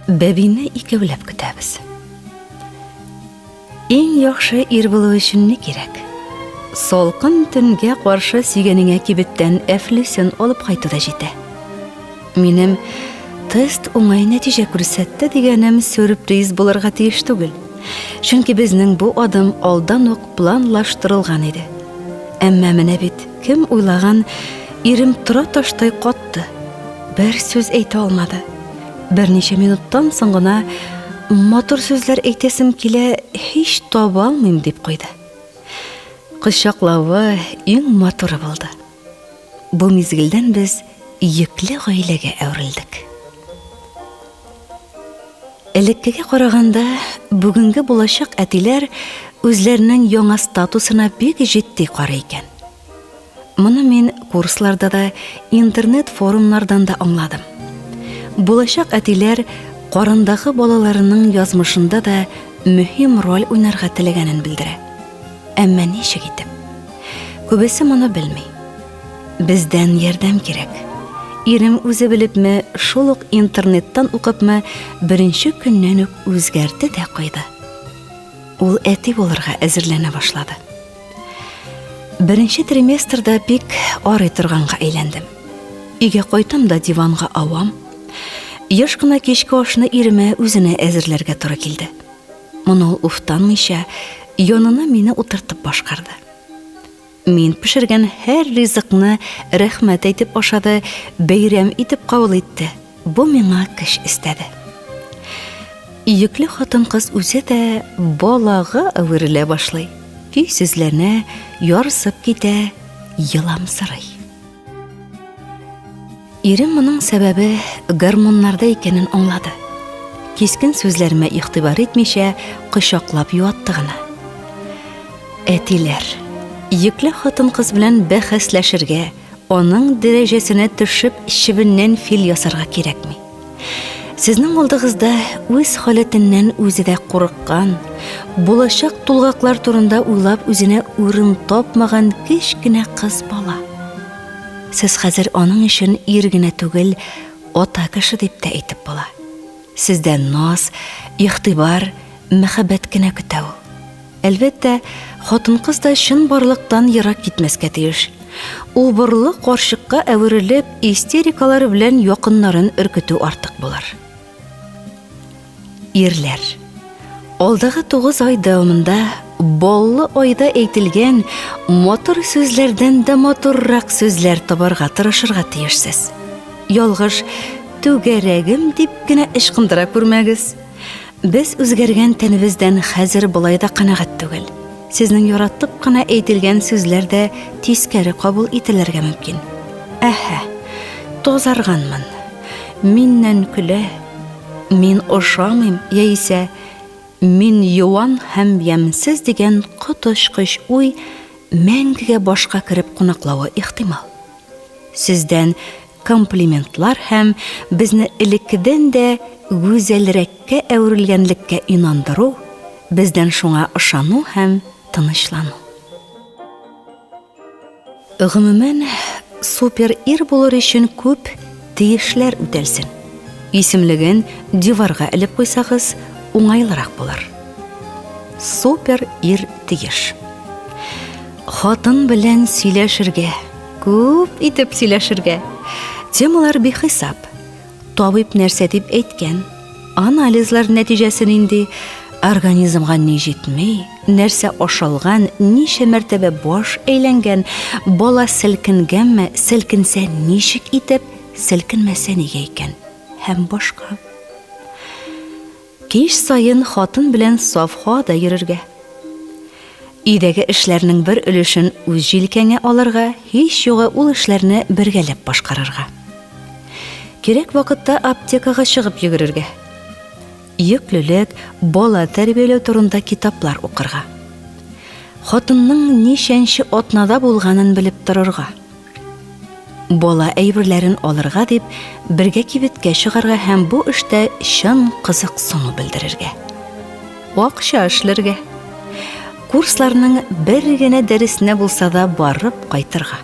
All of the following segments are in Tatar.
Бәбине икәүләп көтәбез. Иң яхшы ир булу өчен ни кирәк? Салкын төнгә каршы сөйгәнеңә кибеттән әфлисун алып кайту да җитә. Минем тест уңай нәтиҗә күрсәтте дигәнем сюрприз булырга тиеш түгел. Чөнки безнең бу адым алдан ук планлаштырылган иде. Әмма менә бит кем уйлаган, ирем тора таштай катты. Бер сүз әйтә алмады. Берничә минуттан соң гына матур сүзләр әйтәсем килә, һич таба алмыйм дип куйды. Кочаклавы иң матуры булды. Бу мизгелдән без йөкле гаиләгә әверелдек. Элеккегә караганда, бүгенге булачак әтиләр үзләренең яңа статусына бик җитди карый икән. Моны мин курсларда да, интернет-форумнардан да аңладым. Булачак әтиләр карындагы балаларының язмышында да мөһим роль уйнарга теләгәнен белдерә. Әмма ничек итеп? Күбесе моны белми. Бездән ярдәм кирәк. Ирем үзе белепме, шул ук интернеттан укыпмы, беренче көннән үк үзгәрде дә куйды. Ул әти булырга әзерләнә башлады. Беренче триместрда бик арый торганга әйләндем. Өйгә кайтам да диванга авам. Еш кына кичке ашны иремә үзенә әзерләргә туры килде. Моны ул уфтанмыйча, янына мине утыртып башкарды. Мин пешергән һәр ризыкны рәхмәт әйтеп ашады, бәйрәм итеп кабул итте. Бу миңа көч өстәде. Йөкле хатын-кыз үзе дә балага әверелә башлый. Көйсезләнә, ярсып китә, еламсырый. Ирем моның сәбәбе гормоннарда икәнен аңлады. Кискен сүзләремә игътибар итмичә, кочаклап юатты гына. Әтиләр, йөкле хатын-кыз белән бәхәсләшергә, аның дәрәҗәсенә төшеп, чебеннән фил ясарга кирәкми. Сезнең алдыгызда үз халәтеннән үзе дә курыккан, булачак тулгаклар турында уйлап үзенә урын тапмаган кечкенә кыз бала. Сез хәзер аның өчен ир генә түгел, ата кеше дип тә әйтеп була. Сездән наз, игътибар, мәхәббәт кенә көтә ул. Әлбәттә, хатын-кыз да чынбарлыктан ерак китмәскә тиеш. Убырлы карчыкка әверелеп, истерикалары белән якыннарын өркетү артык булыр. Ирләр. Алдагы 9 ай дәвамында баллы айда әйтелгән матур сүзләрдән дә матуррак сүзләр табарга тырышырга тиешсез. Ялгыш түгәрәгем дип кенә ычкындыра күрмәгез. Без үзгәргән тәнебездән хәзер болай да канәгать түгел. Сезнең яратып кына әйтелгән сүзләр дә тискәре кабул ителергә мөмкин. Әһә, тазарганмын. Миннән көлә. Мин ошамыйм яисә мин юан һәм ямьсез дигән коточкыч уй мәңгегә башка кереп кунаклавы ихтимал. Сездән комплиментлар һәм безне элеккедән дә гүзәлрәккә әверелгәнлеккә инандыру, бездән шуңа ышану һәм тынычлану. Гомумән, супер ир булыр өчен күп тиешләр үтәлсен. Исемлеген диварга элеп куйсагыз, уңайлырак булыр. Супер ир тиеш. Хатын белән сөйләшергә, күп итеп сөйләшергә. Темалар бихисап. Табиб нәрсә дип әйткән? Анализлар нәтиҗәсе нинди? Организмга ни җитми? Нәрсә ашалган? Ничә мәртәбә баш әйләнгән? Бала селкенгәнме? Селкенсә ничек итеп? Селкенмәсә нигә икән? Һәм башка. Кич саен хатын белән саф һавада йөрергә. Өйдәге эшләрнең бер өлешен үз җилкәңә алырга, һич югы ул эшләрне бергәләп башкарырга. Кирәк вакытта аптекага чыгып йөгерергә. Йөклелек, бала тәрбияләү турында китаплар укырга. Хатынның ничәнче атнада булганын белеп торырга. Бала әйберләрен алырга дип, бергә кибеткә чыгарга һәм бу эштә чын кызыксыну белдерергә. Акча эшләргә. Курсларның бер генә дәресенә булса да барып кайтырга.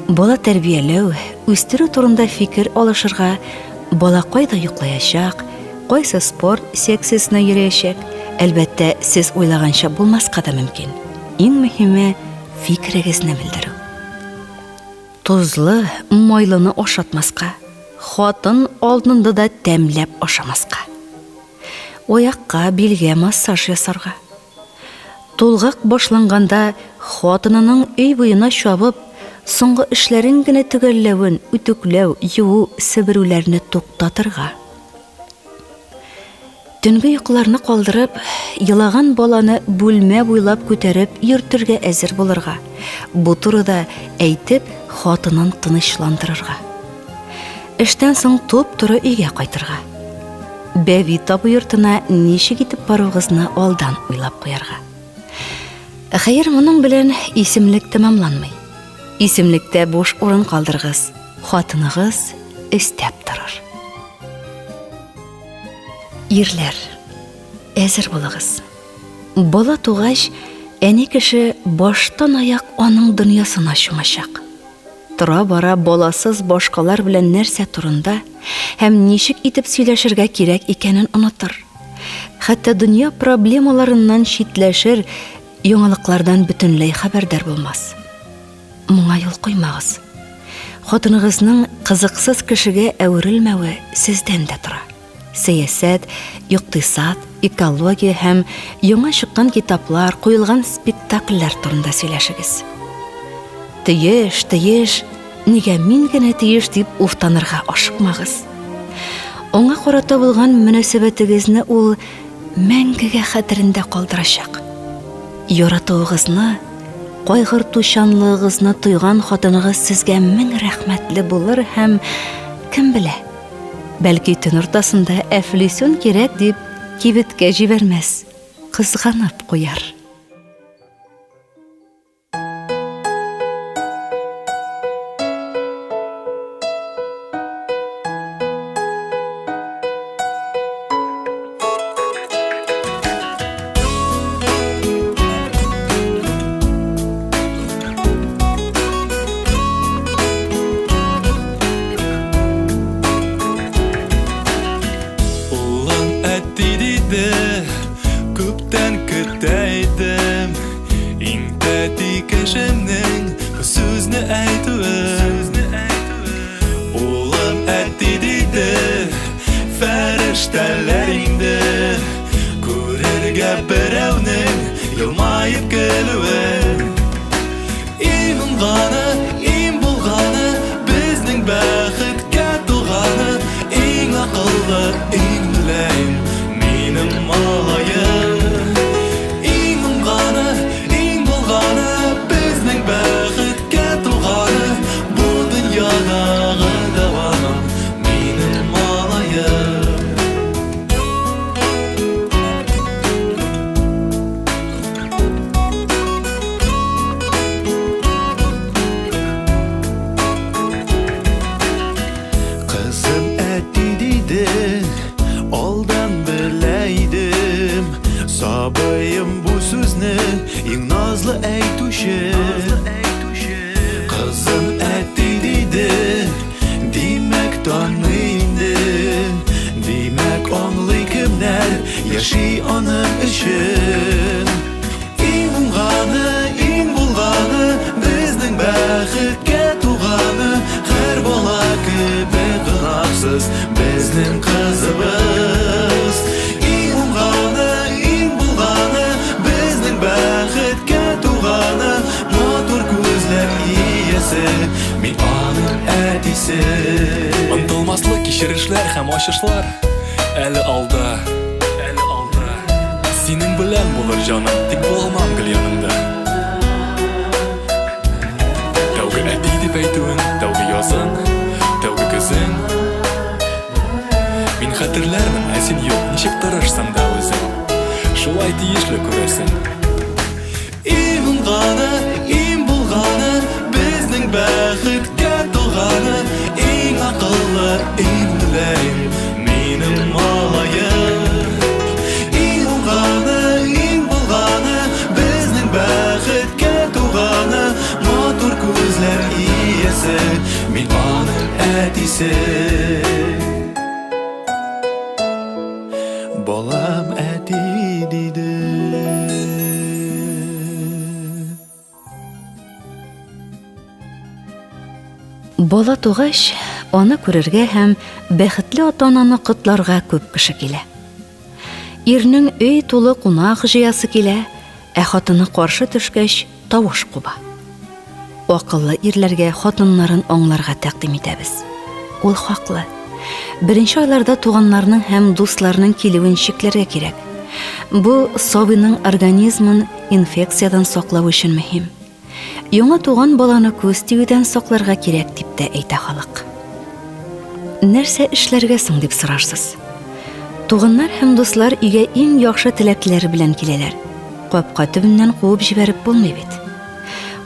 Бала тәрбияләү, үстерү турында фикер алышырга, Бала кайда йоклаячак, кайсы спорт секциясенә йөриячәк, әлбәттә, сез уйлаганча булмаска да мөмкин. Иң мөһиме, фикерегезне белдерү. Тозлы, майлыны ашатмаска, хатын алдында да тәмләп ашамаска. Аякка, билгә массаж ясарга. Тулгак башланганда хатынының өй буена чабып, соңгы эшләрен генә төгәлләвен, үтүкләү, юуу, себерүләрне туктатырга. Төнге йокыларны калдырып, елаган баланы бүлмә буйлап күтәреп йөртергә әзер булырга. Бу турыда әйтеп, хатынын тынычландырырга. Эштән соң туп-туры өйгә кайтырга. Бәби табу йортына ничек итеп баруыгызны алдан уйлап куярга. Хәер, моның белән исемлек тәмамланмый. Исемлектә буш урын калдырыгыз, хатыныгыз өстәп торыр. Ирләр, әзер булыгыз. Бала тугач, әни кеше баштан аяк аның дөньясына чумачак. Тора-бара баласыз башкалар белән нәрсә турында һәм ничек итеп сөйләшергә кирәк икәнен онытыр. Хәтта дөнья проблемаларыннан читләшер, яңалыклардан бөтенләй хәбәрдар булмас. Моңа юл куймагыз. Хатыныгызның кызыксыз кешегә әверелмәве сездән дә тора. Сәясәт, икътисад, экология һәм яңа чыккан китаплар, куелган спектакльләр турында сөйләшегез. Тиеш, тиеш, нигә мин генә тиеш дип уфтанырга ашыкмагыз. Аңа карата булган мөнәсәбәтегезне ул мәңгегә хәтерендә калдырачак. Яратуыгызны, кайгыртучанлыгыгызны тойган хатыныгыз сезгә мең рәхмәтле булыр һәм, кем белә, Бәлки төн уртасында әфлисун кирәк дип кибеткә җибәрмәс, кызганып куяр. Улым әти диде, күптән көтә идем. Иң тәти кешемнең бу сүзне әйтүен. Улым әти диде, фәрештәләр инде. Күрергә берәүнең елмаеп көлүен. Иң уңганы, иң булганы, безнең бәхеткә туганы, иң акыллы, иң мөлаем, минем малаем. Иң уңганы, иң булганы, безнең бәхеткә туганы, бу дөньядагы дәвамым, минем малаем. Кызым әти диде, алдан белә идем. Сабыем бу сүзне иң назлы әйтүче. Кызым әти диде, димәк таный инде. Димәк аңлый кемнәр яши аның өчен. Иң уңганы, иң булганы, безнең бәхеткә туганы, һәр бала кебек гөнаһсыз безнең кызыбыз. Иң уңганы, иң булганы, безнең бәхеткә туганы, матур күзләр иясе, мин аның әтисе. Онытылмаслык кичерешләр һәм ачышлар әле алда. Әле алда. Синең белән булыр җаным, тик булалмам гел яныңда. Тәүге әти дип әйтүең, тәүге язың, тәүге көзең. Мин хәтерләрмен, ә син юк, ничек тырышсаң да үзең. Шулай тиешле күрәсең. Иң уңганы, иң булганы, безнең бәхеткә туганы, иң акыллы, иң мөлаем, минем малаем. Иң уңганы, иң булганы, безнең бәхеткә туганы, матур күзләр иясе, мин аның әтисе. Бала тугач, аны күрергә һәм бәхетле ата-ананы котларга күп кеше килә. Ирнең өй тулы кунак җыясы килә, ә хатыны каршы төшкәч, тавыш куба. Акыллы ирләргә хатыннарын аңларга тәкъдим итәбез. Ул хаклы. Беренче айларда туганнарның һәм дусларның килүен чикләргә кирәк. Бу сабыйның организмын инфекциядән саклау өчен мөһим. Яңа туган баланы күз тиюдән сакларга кирәк дип тә әйтә халык. Нәрсә эшләргә соң дип сорарсыз. Туганнар һәм дуслар өйгә иң яхшы теләкләр белән киләләр. Капка төбеннән куып җибәреп булмый бит.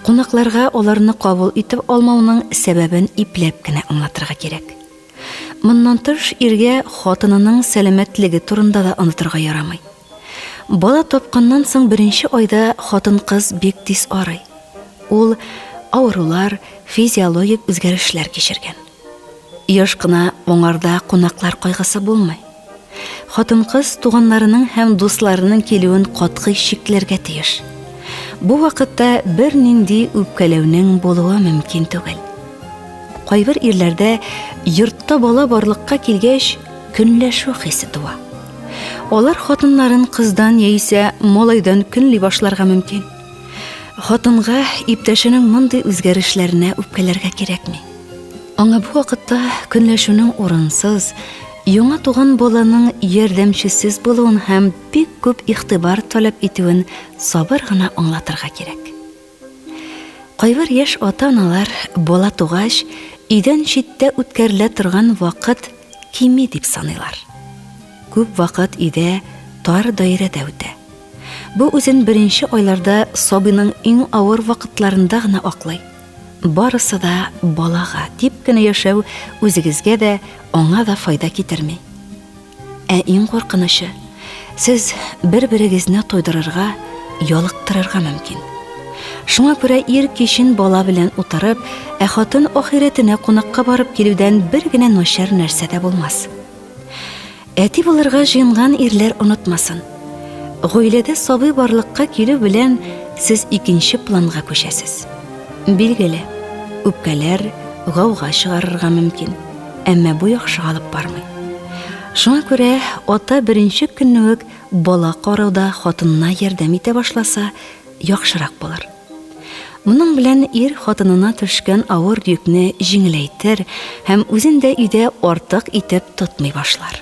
Кунакларга аларны кабул итеп алмауның сәбәбен ипләп кенә аңлатырга кирәк. Моннан тыш, иргә хатынының сәламәтлеге турында да онытырга ярамый. Бала тапканнан соң беренче айда хатын-кыз бик тиз арый. Ул авырулар, физиологик үзгәрешләр кичергән. Еш кына моңарда кунаклар кайгысы булмый. Хатын-кыз туганнарының һәм дусларының килүен катгый чикләргә тиеш. Бу вакытта бернинди үпкәләүнең булуы мөмкин түгел. Кайбер ирләрдә йортта бала барлыкка килгәч, көнләшү хисе туа. Алар хатыннарын кыздан яисә малайдан көнли башларга мөмкин. Хатынга иптәшенең мондый үзгәрешләренә үпкәләргә кирәкми. Аңа бу вакытта көнләшүнең урынсыз, яңа туган баланың ярдәмчесез булуын һәм бик күп игътибар таләп итүен сабыр гына аңлатырга кирәк. Кайбер яшь ата-аналар бала тугач, өйдән читтә үткәрелә торган вакыт кими дип саныйлар. Күп вакыт өйдә тар даирәдә үтә. Бу үзен беренче айларда сабыйның иң авыр вакытларында гына аклый. Барысы да балага дип кенә яшәү үзегезгә дә, аңа да файда китерми. Ә иң куркынычы, сез бер-берегезне туйдырырга, ялыктырырга мөмкин. Шуңа күрә ир кичен бала белән утырып, ә хатын ахирәтенә кунакка барып килүдән бер генә начар нәрсә дә булмас. Әти булырга җыенган ирләр онытмасын. Гаиләдә сабый барлыкка килү белән сез икенче планга күчәсез. Билгеле, үпкәләр гауга чыгарырга мөмкин, әмма бу яхшыга алып бармый. Шуңа күрә ата беренче көнне үк бала карауда хатынына ярдәм итә башласа, яхшырак булыр. Моның белән ир хатынына төшкән авыр йөкне җиңеләйтер һәм үзен дә өйдә артык итеп тотмый башлар.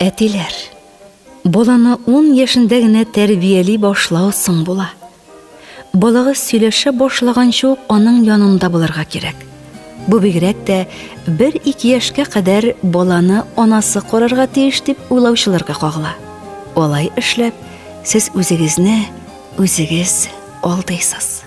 Әтиләр, баланы ун яшендә генә тәрбияли башлау соң була. Балагыз сөйләшә башлаганчы ук аның янында булырга кирәк. Бу бигрәк тә бер-ике яшькә кадәр баланы анасы карарга тиеш дип уйлаучыларга кагыла. Алай эшләп, сез үзегезне Үзегез алдыйсыз.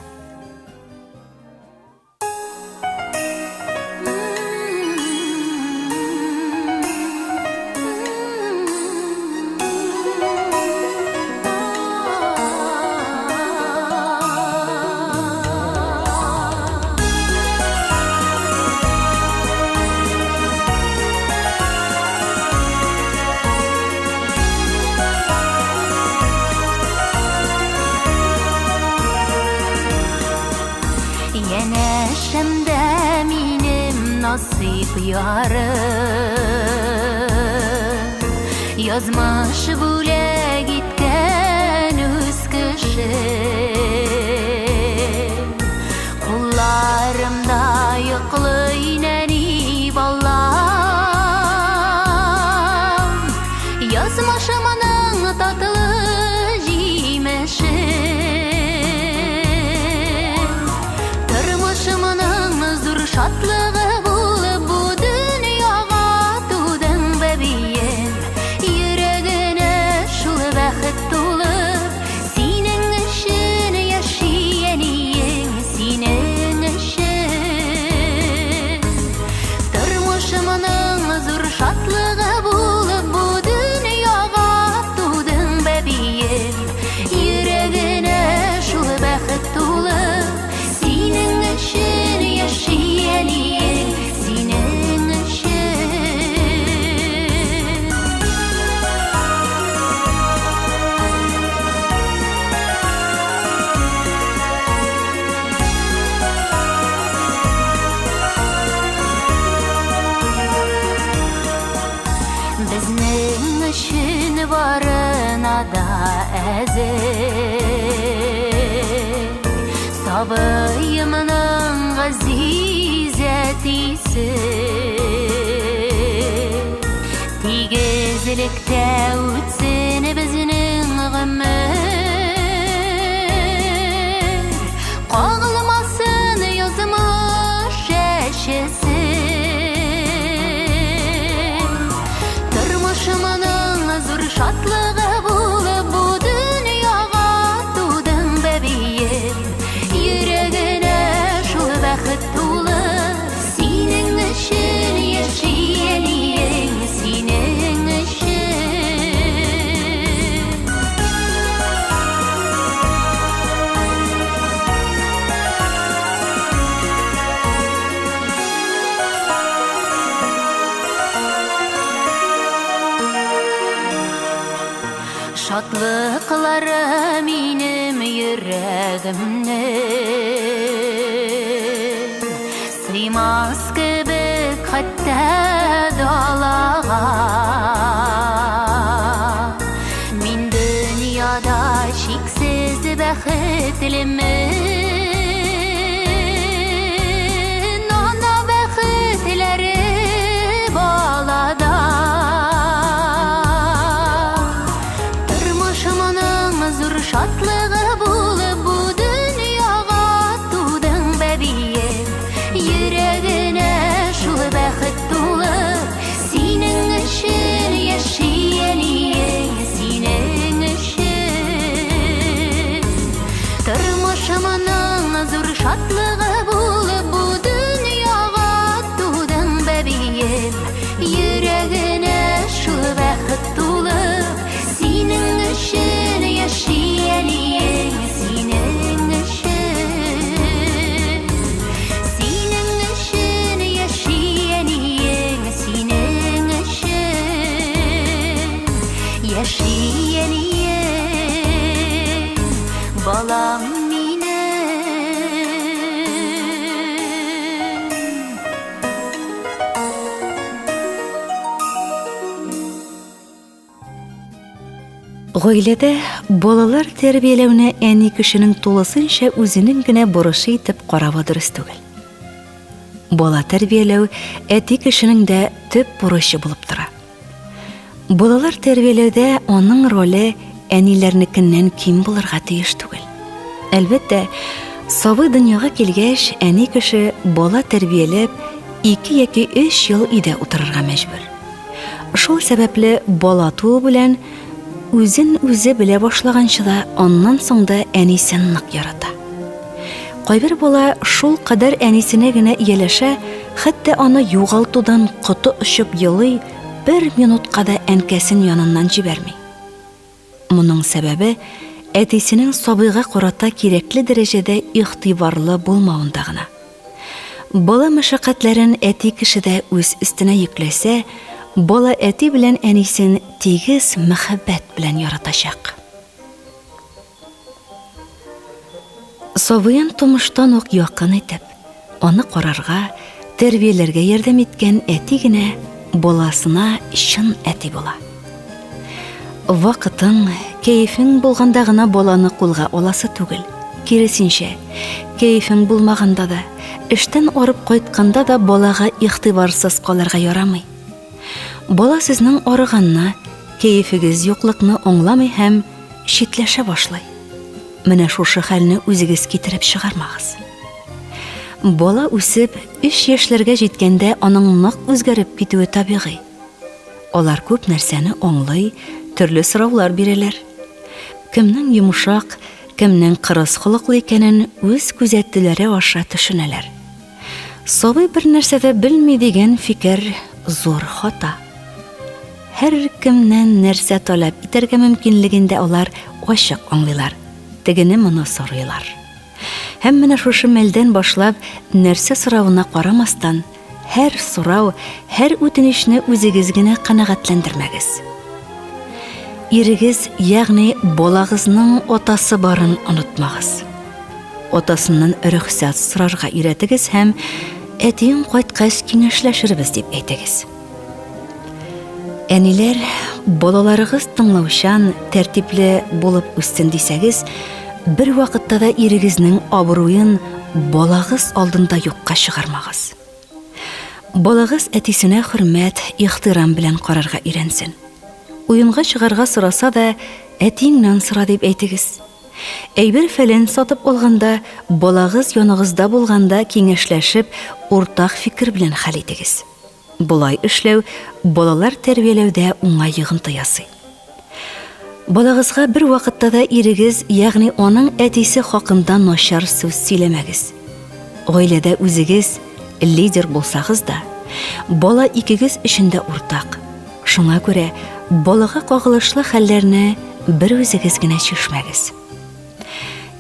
Янәшәмдә минем насыйп ярым, Язмыш бүләк иткән үз кешем. Кулларымда йоклый нәни балам, Язмышымның татлы җимеше. Тормышымның зур шатлыгы булып бу дөньяга тудың, бәбием. Йөрәгенә шул бәхет тулып, синең өчен яши әниең, синең өчен. Тормышымның зур шатлыгы булып бу дөньяга хәзер. Сабыемның газиз әтисе. Тигезлектә үтсен безнең гомер. Кагылмасын язмыш әчесе. Тормышымның зур шатлыгы булып бу дөньяга тудың бәбием. Йөрәгенә шул бәхет тулы. Синең өчен яши әниең, синең өчен. Шатлыклары минем йөрәгемнең Сыймас кебек хәтта далага. Мин дөньяда чиксез бәхетлемен. Ана бәхетләре балада. Тормышымның зур шатлыгы булып бу дөньяга тудың бәбием. Йөрәгенә шул бәхет тулы. Синең өчен яши әниең, синең өчен. Тормышымның зур шатлыгы булып бу дөньяга тудың бәбием. Йөрәгенә шул бәхет тулы. Синең өчен яши әниең, синең өчен. Синең өчен яши әниең, синең өчен. Яши әниең, балам минем. Гаиләдә балалар тәрбияләүне әни кешенең тулысынча үзенең генә бурычы итеп каравы дөрес түгел. Бала тәрбияләү әти кешенең дә төп бурычы булып тора. Балалар тәрбияләүдә аның роле әниләрнекеннән ким булырга тиеш түгел. Әлбәттә, сабый дөньяга килгәч, әни кеше бала тәрбияләп, 2 яки 3 ел өйдә утырырга мәҗбүр. Шул сәбәпле бала туу белән үзен үзе белә башлаганчы да, аннан соң да әнисен нык ярата. Кайбер бала шул кадәр әнисенә генә ияләшә, хәтта аны югалтудан коты очып елый, бер минутка да әнкәсен яныннан җибәрми. Моның сәбәбе әтисенең сабыйга карата кирәкле дәрәҗәдә игътибарлы булмавында гына. Бала мәшәкатьләрен әти кеше дә үз өстенә йөкләсә, бала әти белән әнисен тигез мәхәббәт белән яратачак. Сабыен тумыштан ук якын итеп, аны карарга, тәрбияләргә ярдәм иткән әти генә баласына чын әти була. Вакытың, кәефең булганда гына баланы кулга аласы түгел. Киресенчә, кәефең булмаганда да, эштән арып кайтканда да балага игътибарсыз калырга ярамый. Бала сезнең арыганны, кәефегез юклыкны аңламый һәм читләшә башлый. Менә шушы хәлне үзегез китереп чыгармагыз. Бала үсеп, өч яшьләргә җиткәндә аның нык үзгәреп китүе табигый. Алар күп нәрсәне аңлый, төрле сораулар бирәләр. Кемнең йомшак, кемнең кырыс холыклы икәнен үз күзәтүләре аша төшенәләр. Сабый бер нәрсә дә белми дигән фикер зур хата. Һәркемнән нәрсә таләп итәргә мөмкинлеген дә алар ачык аңлыйлар, тегене-моны сорыйлар. Һәм менә шушы мәлдән башлап, нәрсә соравына карамастан, һәр сорау, һәр үтенечне үзегез генә канәгатьләндермәгез. Ирегез, ягъни балагызның атасы барын онытмагыз. Атасыннан рөхсәт сорарга өйрәтегез һәм әтиең кайткач киңәшләшербез дип әйтегез. Әниләр, Балаларыгыз тыңлаучан, тәртипле булып үссен дисәгез, бервакытта да ирегезнең абруен балагыз алдында юкка чыгармагыз. Балагыз әтисенә хөрмәт, ихтирам белән карарга өйрәнсен. Уенга чыгарга сораса да, әтиеңнән сора дип әйтегез. Әйбер-фәлән сатып алганда, балагыз яныгызда булганда киңәшләшеп, уртак фикер белән хәл итегез. Болай эшләү балалар тәрбияләүдә уңай йогынты ясый. Балагызга бер вакытта да ирегез, ягъни аның әтисе хакында начар сүз сөйләмәгез. Гаиләдә үзегез лидер булсагыз да, бала икегез өчен дә уртак. Шуңа күрә балага кагылышлы хәлләрне бер үзегез генә чишмәгез.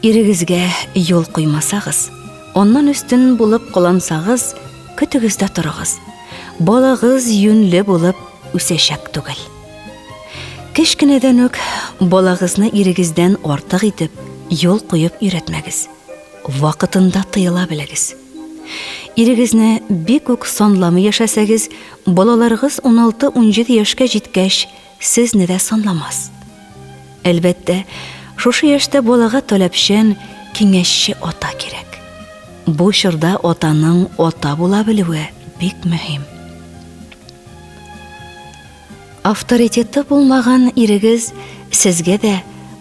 Ирегезгә юл куймасагыз, аннан өстен булып кылансагыз, көтегез дә торыгыз. Балагыз юньле булып үсәчәк түгел. Кечкенәдән үк балагызны ирегездән артык итеп, юл куеп өйрәтмәгез. Вакытында тыела белегез. Ирегезне бик үк санламый яшәсәгез, балаларыгыз 16-17 яшькә җиткәч, сезне дә санламас. Әлбәттә, шушы яшьтә балага таләпчән, киңәшче ата кирәк. Бу чорда атаның ата була белүе бик мөһим. Авторитеты булмаган ирегез сезгә дә,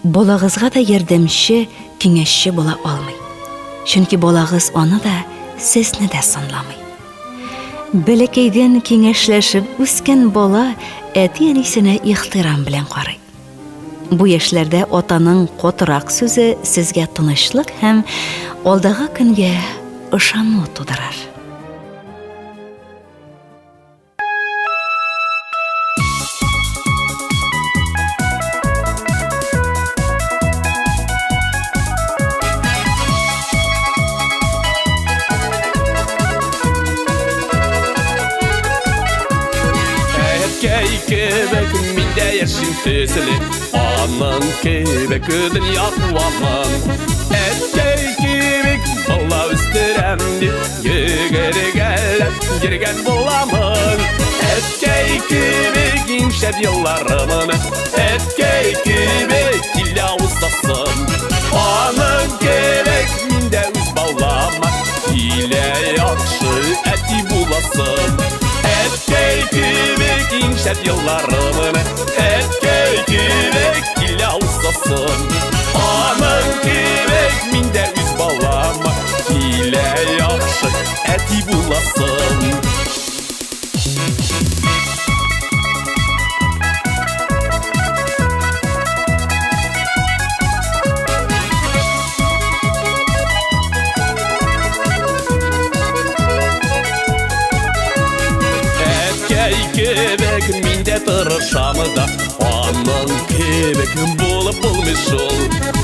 балагызга да ярдәмче, киңәшче була алмый. Чөнки балагыз аны да, сезне дә санламый. Бәләкәйдән киңәшләшеп үскән бала әти-әнисенә ихтирам белән карый. Бу яшьләрдә атаның катырак сүзе сезгә тынычлык һәм алдагы көнгә ышану тудырыр. Әткәй кебек мин дә яшим төсле, Аның кебек дөнья куамын. Әткәй кебек бала үстерәм дип, Йөгергәләп йөргән буламын. Әткәй кебек иң шәп елларымын, Әткәй кебек килә узасын. Аның кебек мин дә үз балама Килә яхшы әти буласым. Әткәй кебек иң шәп елларымын, Әткәй кебек килә узасын. Аның кебек мин дә үз балама Килә яхшы әти буласым. Әткәй кебек мин дә тырышам да, Аның кебек булып булмый шул.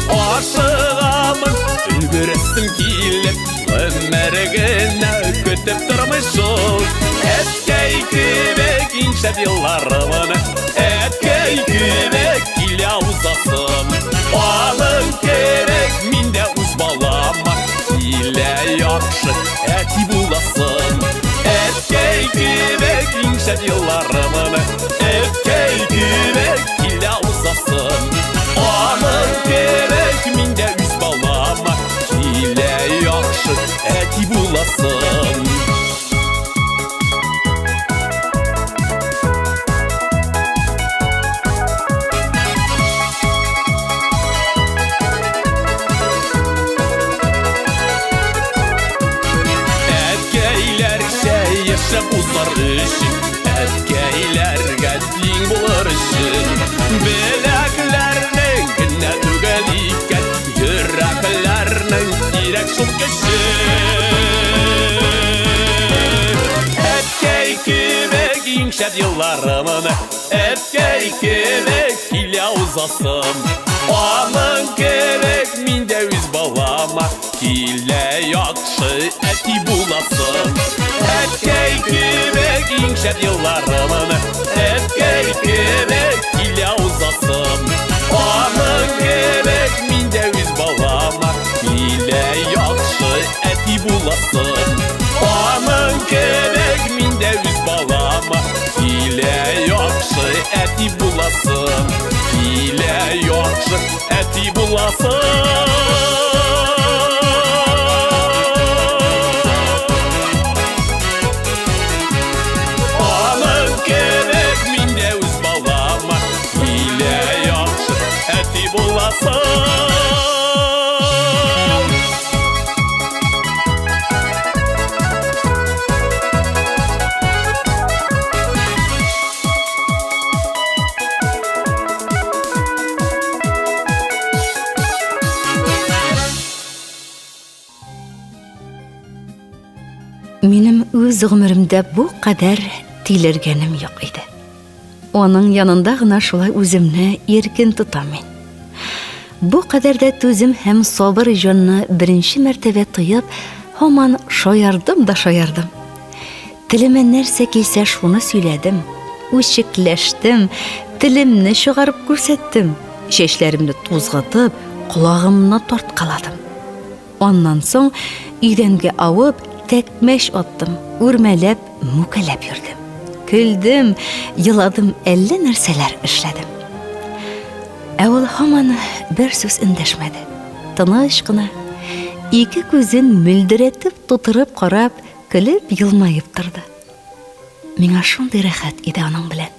Ашыгамын, өлгерәсем килеп, Гомер генә көтеп тормый шул. Әткәй кебек иң шәп елларымны, Әткәй кебек килә узасым. Аның кебек мин дә үз балама Килә яхшы әти буласым. Әткәй кебек иң шәп елларымны, Әткәй кебек килә узасым. Аның кебек мин дә үз балама Килә яхшы әти буласым. Әткәйләрчә яшәп узар өчен, Әткәйләргә тиң булыр өчен, Беләкләрнең генә түгел икән, Йөрәкләрнең кирәк шул көче. Әткәй кебек иң шәп елларымны, Әткәй кебек килә узасым. Аның кебек мин дә үз балама Килә яхшы әти буласым. Әткәй кебек иң шәп елларымны, Әткәй кебек килә узасым. Аның кебек мин дә үз балама Килә яхшы әти буласым. Аның кебек мин дә үз балама Килә яхшы әти буласым. буласым килә, яхшы әти буласым. Аның кебек мин дә үз балама килә, яхшы әти буласым. Минем үз гомеремдә бу кадәр тилергәнем юк иде. Аның янында гына шулай үземне иркен тотам мин. Бу кадәр дә түзем һәм сабыр җанны беренче мәртәбә тоеп, һаман шаярдым да шаярдым. Телемә нәрсә килсә, шуны сөйләдем. Үчекләштем, телемне чыгарып күрсәттем, чәчләремне тузгытып, колагымны тарткаладым. Аннан соң идәнгә авып, тәкмәч аттым, үрмәләп, мүкәләп йөрдем. Көлдем, еладым, әллә нәрсәләр эшләдем. Ә ул һаман бер сүз эндәшмәде. Тыныч кына, ике күзен мөлдерәтеп тутырып карап, көлеп елмаеп торды. Миңа шундый рәхәт иде аның белән.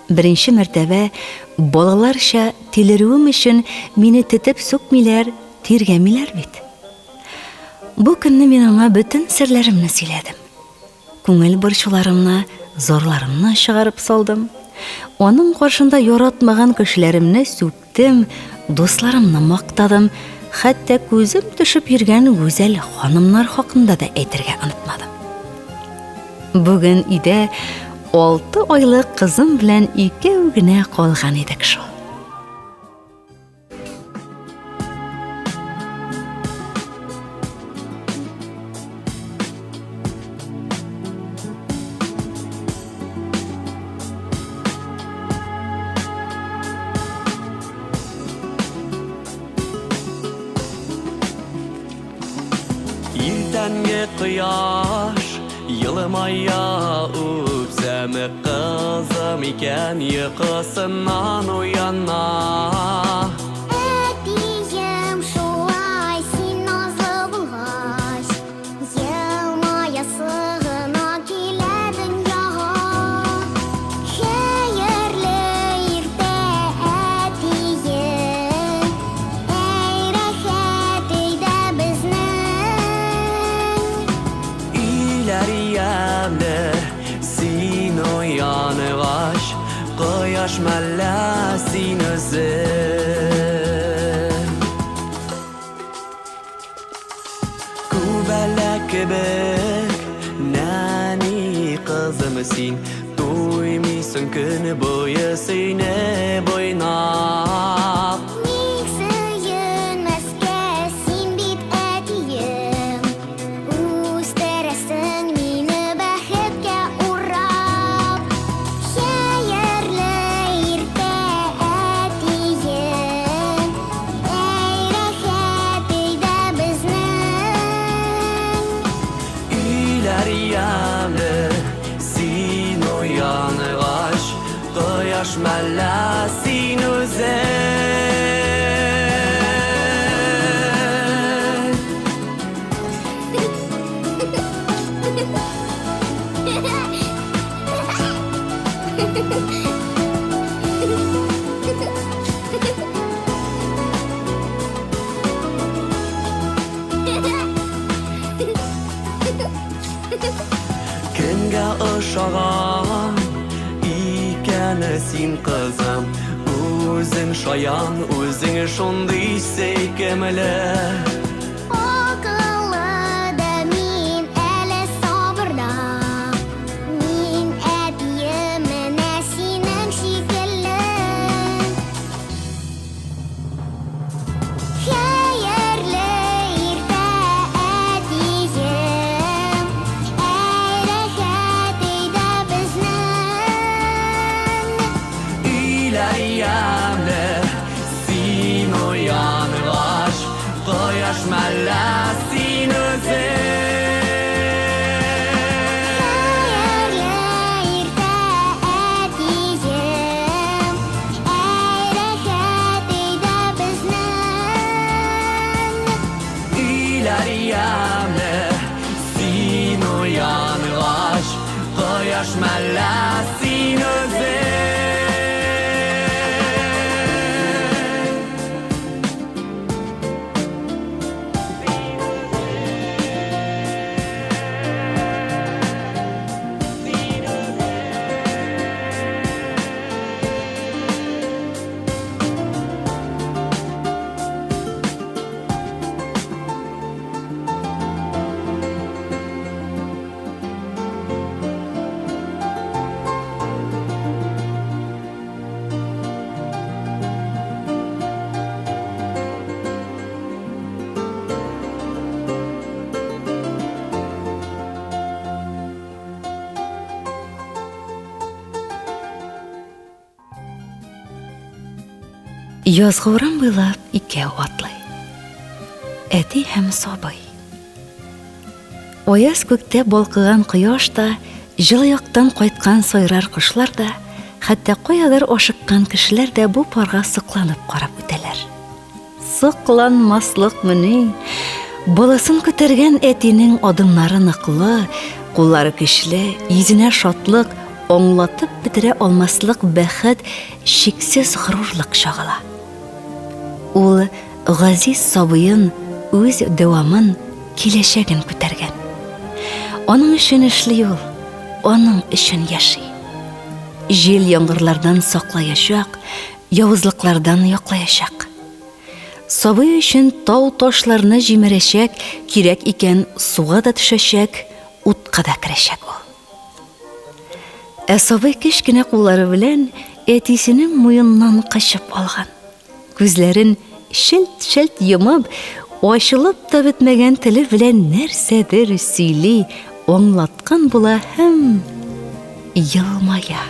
Беренче мәртәбә балаларча тилерүем өчен мине тетеп сүкмиләр, тиргәмиләр бит. Бу көнне мин аңа бөтен серләремне сөйләдем. Күңел борчуларымны, зарларымны чыгарып салдым. Аның каршында яратмаган кешеләремне сүктем, дусларымны мактадым, хәтта күзем төшеп йөргән гүзәл ханымнар хакында да әйтергә онытмадым. Бүген өйдә 6 айлык кызым белән икәү генә калган идек шул. Иртәнге кояш елмая үпсәме кызым икән йокысыннан уяна. Әтием шулай син назлы булгач, Елмаясы гына килә дөньяга. Хәерле иртә, әтием, Әй, рәхәт өйдә безнең. Өйләр ямьле, син уянгач, Кояш мәллә син үзең? Күбәләк кебек нәни кызым син, Туймыйсың көне буе сөенеп уйнап. Ник сөенмәскә, син бит әтием, Үстерәсең мине бәхеткә урап. Хәерле иртә, әтием, Әй, рәхәт өйдә безнең. Өйләр ямьле, син уянгач, Кояш мәллә син үзең? Кемгә ошаган икән син, кызым? Үзең шаян, үзең шундый сөйкемле. Акыллы да мин әле сабыр да. Мин әтием менә синең шикелле. Хәерле иртә, әтием. Әй, рәхәт өйдә безнең. Өйләр ямьле, син уянгач, Кояш Язгы урам буйлап икәү атлый. Әти һәм сабый. Аяз күктә балкыган кояш та, җылы яктан кайткан сайрар кошлар да, хәтта каядыр ашыккан кешеләр дә бу парга сокланып карап үтәләр. Сокланмаслыкмыни? Баласын күтәргән әтинең адымнары ныклы, куллары көчле, йөзенә шатлык, аңлатып бетерә алмаслык бәхет, чиксез горурлык чагыла. Ул газиз сабыен, үз дәвамын, киләчәген күтәргән. Аның өчен эшли ул, аның өчен яши. Җил-яңгырлардан саклаячак, явызлыклардан яклаячак. Сабый өчен тау-ташларны җимерәчәк, кирәк икән, суга да төшәчәк, утка да керәчәк ул. Ә сабый кечкенә куллары белән әтисенең муеннан кочып алган. Күзләрен челт-челт йомып, ачылып та бетмәгән теле белән нәрсәдер сөйли, аңлаткан була һәм елмая.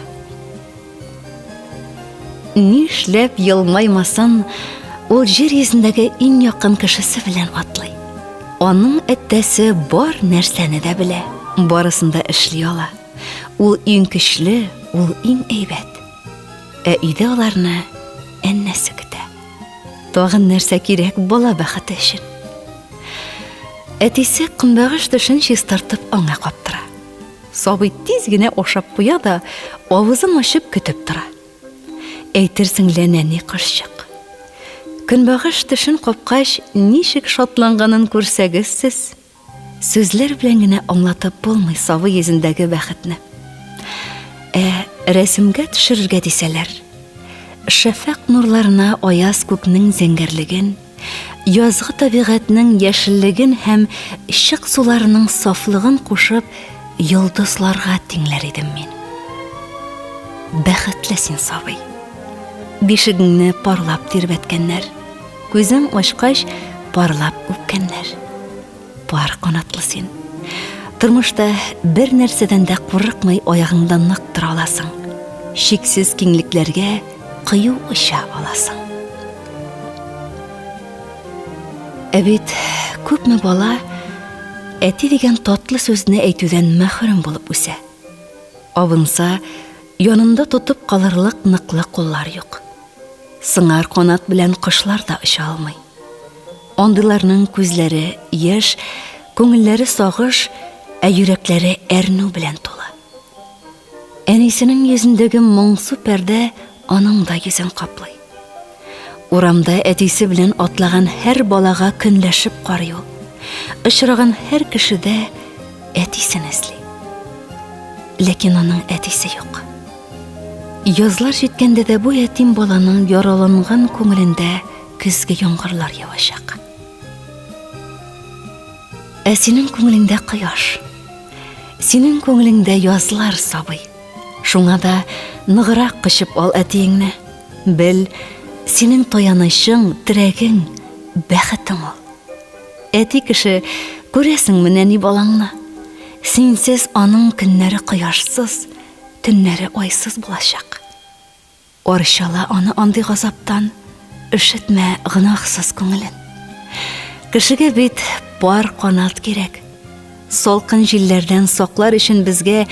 Нишләп елмаймасын, ул җир йөзендәге иң якын кешесе белән атлый. Аның әттәсе бар нәрсәне дә белә, барысын да эшли ала. Ул иң көчле, ул иң әйбәт. Ә өйдә аларны әннәсе көтә. Тагын нәрсә кирәк бала бәхете өчен? Әтисе көнбагыш төшен чистартып аңа каптыра. Сабый тиз генә ашап куя да, авызын ачып көтеп тора. Әйтерсең лә нәни кошчык. Көнбагыш төшен капкач, ничек шатланганын күрсәгез сез! Сүзләр белән генә аңлатып булмый сабый йөзендәге бәхетне. Ә рәсемгә төшерергә дисәләр, шәфәкъ нурларына аяз күкнең зәңгәрлеген, Язгы табигатьнең яшеллеген һәм чык суларының сафлыгын кушып, йолдызларга тиңләр идем мин. Бәхетле син, сабый. Бишегеңне парлап тирбәткәннәр. Күзең ачкач, парлап үпкәннәр. Пар канатлы син. Тормышта бер нәрсәдән дә курыкмый аягыңда нык тора аласың. Чиксез киңлекләргә кыю оча аласың. Ә бит күпме бала әти дигән татлы сүзне әйтүдән мәхрүм булып үсә. Абынса, янында тотып калырлык ныклы куллар юк. Сыңар канат белән кошлар да оча алмый. Андыйларның күзләре яшь, күңелләре сагыш, ә йөрәкләре әрнү белән тулы. Әнисенең йөзендәге моңсу пәрдә аның да йөзен каплый. Урамда әтисе белән атлаган һәр балага көнләшеп карый ул. Очраган һәр кешедә әтисен эзли. Ләкин аның әтисе юк. Язлар җиткәндә дә бу ятим баланың яраланган күңелендә көзге яңгырлар явачак. Ә синең күңелеңдә кояш. Синең күңелеңдә язлар, сабый. Шуңа да ныграк кочып ал әтиеңне. Бел, синең таянычың, терәгең, бәхетең ул. Әти кеше, күрәсеңме нәни балаңны? Синсез аның көннәре кояшсыз, төннәре айсыз булачак. Арчала аны андый газаптан, өшетмә гөнаһсыз күңелен. Кешегә бит пар канат кирәк. Салкын җилләрдән саклар өчен безгә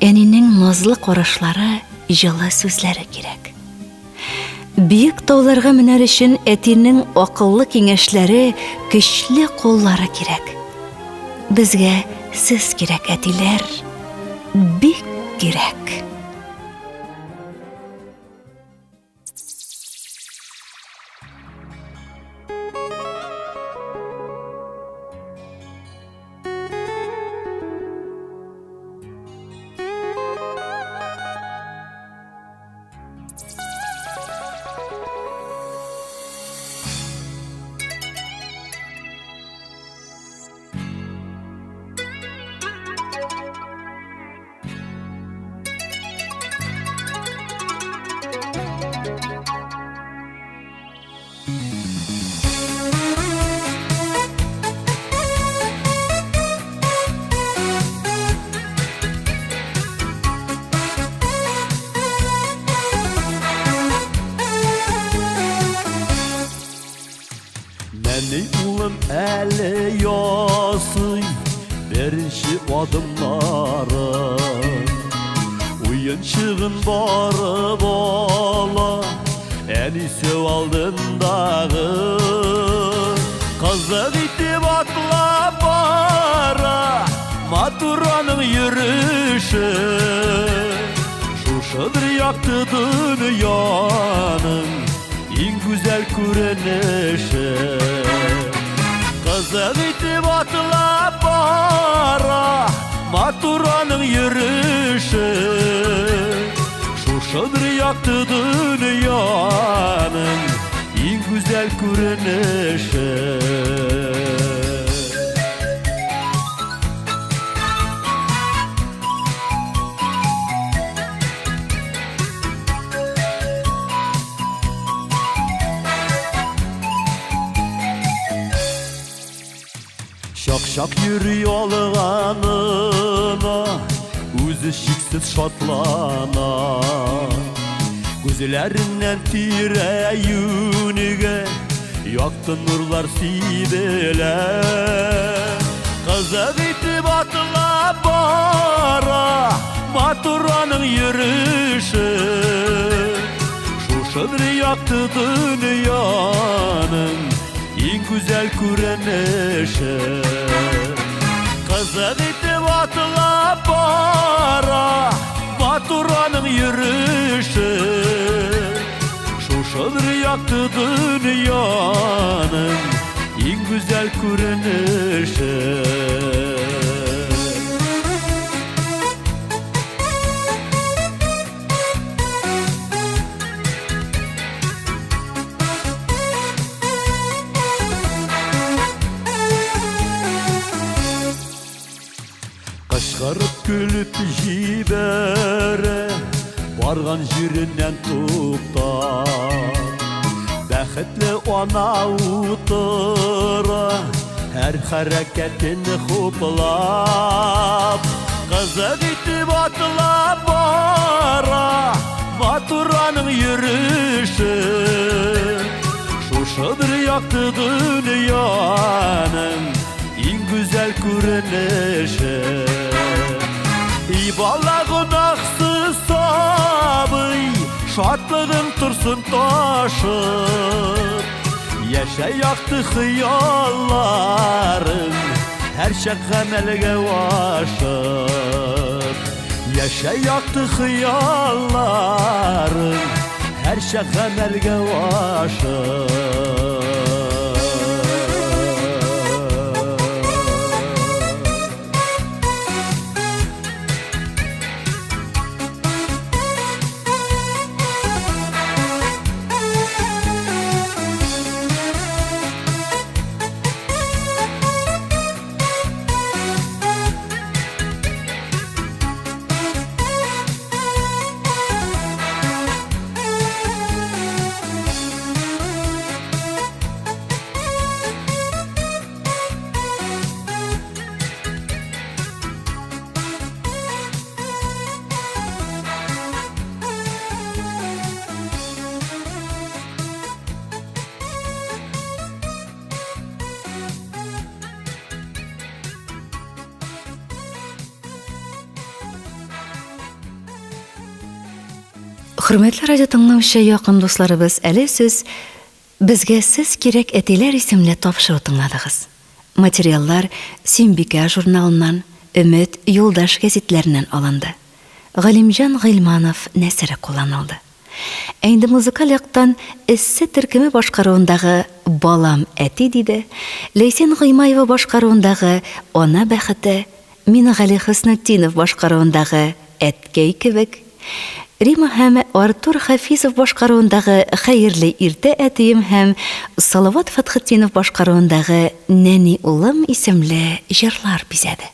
әнинең назлы карашлары, җылы сүзләре кирәк. Биек тауларга менәр өчен әтинең акыллы киңәшләре, көчле куллары кирәк. Безгә сез кирәк, әтиләр, бик кирәк. Улым әле ясый беренче адымнарын. Уенчыгын барып ала, әнисе алдындагы. Кызык итеп атлап бара, матур аның йөреше. Шушыдыр якты дөньяның иң гүзәл күренеше. Кызык итеп атлап бара, матур аның йөреше. Шушыдыр якты дөньяның иң гүзәл күренеше. Чак-чак йөри алганына, үзе чиксез шатлана. Күзләреннән тирә-юньгә якты нурлар сибелә. Кызык итеп атлап бара, матур аның йөреше. Шушыдыр якты дөньяның иң гүзәл күренеше. Кызык итеп атлап бара, матур аның йөреше. Шушыдыр якты дөньяның иң гүзәл күренеше. Кычкырып көлеп җибәрә, барган җиреннән туктап. Бәхетле ана утыра, һәр хәрәкәтен хуплап. Кызык итеп атлап бара, матур аның йөреше. Шушыдыр якты дөньяның иң гүзәл күренеше. И бала гөнаһсыз сабый, шатлыгың торсын ташып. Яшә якты хыялларың, һәрчак гамәлгә ашып. Яшә якты хыялларың, һәрчак гамәлгә ашып. Хөрмәтле радио тыңлаучы якын дусларыбыз, әле сез Безгә сез кирәк әтиләр исемле тапшыру тыңладыгыз. Материаллар Сөембикә журналыннан, Өмет, Юлдаш гәзитләреннән алынды. Галимҗан Гыйльманов нәсере кулланылды. Ә инде музыкаль яктан Эссе төркеме башкаруындагы Балам әти диде, Ләйсән Гыймаева башкаруындагы Ана бәхете, Мингали Хөснетдинов башкаруындагы Әткәй кебек, Рима һәм Артур Хафизов башкаруындагы Хәерле иртә, әтием һәм Салават Фәтхетдинов башкаруындагы Нәни улым исемле җырлар бизәде.